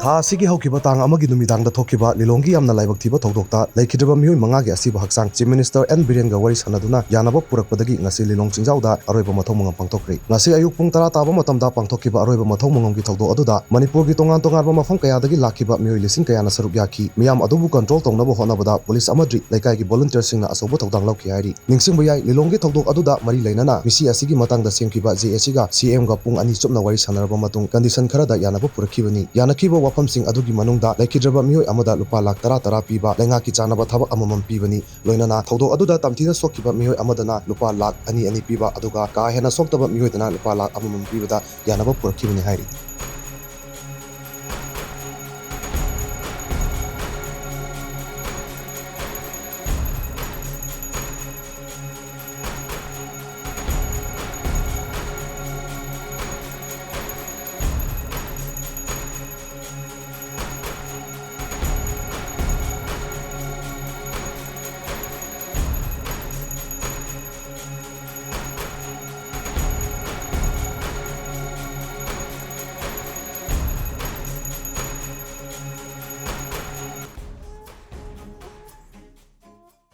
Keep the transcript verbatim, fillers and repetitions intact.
ꯊꯥ ꯑꯁꯤꯒꯤ ꯍꯧꯈꯤꯕ ꯇꯥꯡ ꯑꯃꯒꯤ ꯅꯨꯃꯤꯗꯥꯡꯗ ꯊꯣꯛꯈꯤꯕ ꯂꯤꯂꯣꯡꯒꯤ ꯌꯥꯝꯅ ꯂꯥꯏꯕꯛ ꯊꯤꯕ ꯊꯧꯗꯣꯛꯇ ꯂꯩꯈꯤꯗ꯭ꯔꯕ ꯃꯤꯑꯣꯏ ꯃꯉꯥꯒꯤ ꯑꯁꯤꯕ ꯍꯛꯆꯥꯡ Chief Minister ꯑꯦꯟ ꯕꯤꯔꯦꯟꯒ ꯋꯥꯔꯤ ꯁꯥꯟꯅꯗꯨꯅ ꯌꯥꯅꯕ ꯄꯨꯔꯛꯄꯗꯒꯤ ꯉꯁꯤ ꯂꯤꯂꯣꯡ ꯆꯤꯡꯖꯥꯎꯗ ꯑꯔꯣꯏꯕ ꯃꯊꯧ ꯃꯉꯝ ꯄꯥꯡꯊꯣꯛꯈ꯭ꯔꯦ꯫ ꯉꯁꯤ ꯑꯌꯨꯛ ꯄꯨꯡ ꯇꯔꯥ ꯇꯥꯕ ꯃꯇꯝꯗ ꯄꯥꯡꯊꯣꯛꯈꯤꯕ ꯑꯔꯣꯏꯕ ꯃꯊꯧ ꯃꯉꯝꯒꯤ ꯊꯧꯗꯣꯛ ꯑꯗꯨꯗ ꯃꯅꯤꯄꯨꯔꯒꯤ ꯇꯣꯉꯥꯟ ꯇꯣꯉꯥꯟꯕ ꯃꯐꯝ ꯀꯌꯥꯗꯒꯤ ꯂꯥꯛꯈꯤꯕ ꯃꯤꯑꯣꯏ ꯂꯤꯁꯤꯡ ꯀꯌꯥꯅ ꯁꯔꯨꯛ ꯌꯥꯈꯤ꯫ ꯃꯤꯌꯥꯝ ꯑꯗꯨꯕꯨ control ꯇꯧꯅꯕ ꯍꯣꯠꯅꯕꯗ police ꯑꯃꯗꯤ ꯂꯩꯀꯥꯏꯒꯤ volunteerꯁꯤꯡꯅ ꯑꯆꯧꯕ ꯊꯧꯗꯥꯡ ꯂꯧꯈꯤ ꯍꯥꯏꯔꯤ꯫ ꯅꯤꯡꯁꯤꯡꯕ ꯌꯥꯏ, ꯂꯤꯂꯣꯡꯒꯤ ꯊꯧꯗꯣꯛ ꯑꯗꯨꯗ ꯃꯔꯤ ꯂꯩꯅꯅ ꯃꯤꯁꯤ ꯑꯁꯤꯒꯤ ꯃꯇꯥꯡꯗ ꯁꯦꯝꯈꯤꯕ JACꯒ CMꯒ ꯄꯨꯡ ꯑꯅꯤ ꯆꯨꯞꯅ ꯋꯥꯔꯤ ꯁꯥꯟꯅꯔꯕ ꯃꯇꯨꯡ condition ꯈꯔꯗ ꯌꯥꯅꯕ ꯄꯨꯔꯛꯈꯤꯕꯅꯤ꯫ ꯌꯥꯅꯈꯤꯕ ꯋꯥꯐꯝꯁꯤꯡ ꯑꯗꯨꯒꯤ ꯃꯅꯨꯡꯗ ꯂꯩꯈꯤꯗ꯭ꯔꯕ ꯃꯤꯑꯣꯏ ꯑꯃꯗ ꯂꯨꯄꯥ ꯂꯥꯈ ꯇꯔꯥ ꯇꯔꯥ ꯄꯤꯕ, ꯂꯩꯉꯥꯛꯀꯤ ꯆꯥꯅꯕ ꯊꯕꯛ ꯑꯃꯃꯝ ꯄꯤꯕꯅꯤ꯫ ꯂꯣꯏꯅꯅ ꯊꯧꯗꯣꯛ ꯑꯗꯨꯗ ꯇꯝꯊꯤꯅ ꯁꯣꯛꯈꯤꯕ ꯃꯤꯑꯣꯏ ꯑꯃꯗꯅ ꯂꯨꯄꯥ ꯂꯥꯈ ꯑꯅꯤ ꯑꯅꯤ ꯄꯤꯕ, ꯑꯗꯨꯒ ꯀꯥ ꯍꯦꯟꯅ ꯁꯣꯛꯇꯕ ꯃꯤꯑꯣꯏꯗꯅ ꯂꯨꯄꯥ ꯂꯥꯈ ꯑꯃꯃꯝ ꯄꯤꯕꯗ ꯌꯥꯅꯕ ꯄꯨꯔꯛꯈꯤꯕꯅꯤ ꯍꯥꯏꯔꯤ꯫